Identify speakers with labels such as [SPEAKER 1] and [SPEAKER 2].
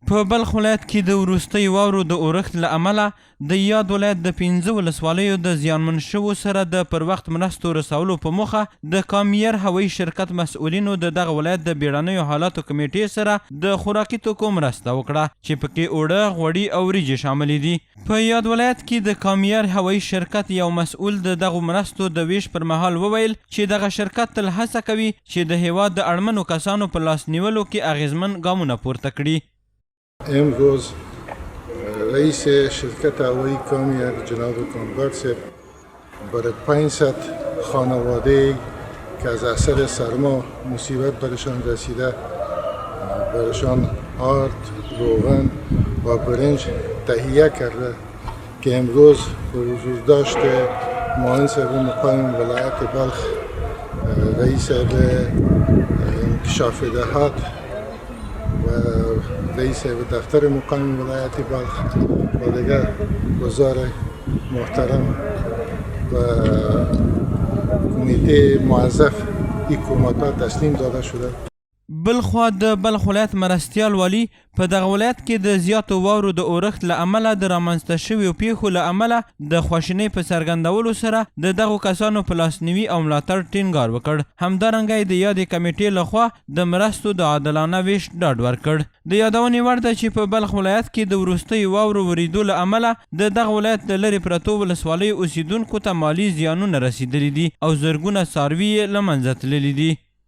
[SPEAKER 1] په بلخ ولایت کې د وروستیو واورو د اورښت له امله د یاد ولایت د پنځه ولسوالیو د زیانمن شوو سره د پر وخت مرستو رسولو په موخه د کامیر هوایي شرکت مسؤلینو د دغه ولایت د بیړنیو حالاتو کمېټې سره د خوراکي توکو مرسته وکړه چې پکې اوړه، غوړي او وریجې شاملې دي. په یاد ولایت کې د کامیر هوایي شرکت یو مسؤل د دغو مرستو د وېش پر مهال وویل چې دغه شرکت تل هڅه کوي چې د هېواد د اړمنو کسانو په لاس نیولو کې اغېزمن ګامونه پورته کړي.
[SPEAKER 2] امروز رئیس شرکت هوایی کامیر جناب کامگار صاحب برای 500 خانواده که از اثر سرما مصیبت برشان رسیده، برشان آرد، روغن و برنج تهیه کرده که امروز به حضور داشته معاون صاحب مقام ولایت بلخ، رئیس صاحب انکشاف دهات و رئیس صاحب دفتر مقام ولایت بلخ و دیگر وزار محترم و کمیته موظف این کمک ها تسلیم داده شده.
[SPEAKER 1] بلخوا د بلخ ولایت مرستیال والي په دغه ولایت کې د زیاتو واورو د اورښت له امله د رامنځته شویو پېښو له امله د خواشینۍ په څرګندولو سره د دغو کسانو په لاسنیوي او ملاتړ ټینګار وکړ. همدارنګه یې د یادې کمېټې له خوا د مرستو د عادلانه وېش ډاډ ورکړ. د یادونې وړ ده چې په بلخ ولایت کې د وروستیو واورو ورېدو له امله د دغه ولایت د لرې پرتو ولسوالیو اوسېدونکو ته مالي زیانونه رسېدلي دي او زرګونه څاروي یې له منځه تللي دي.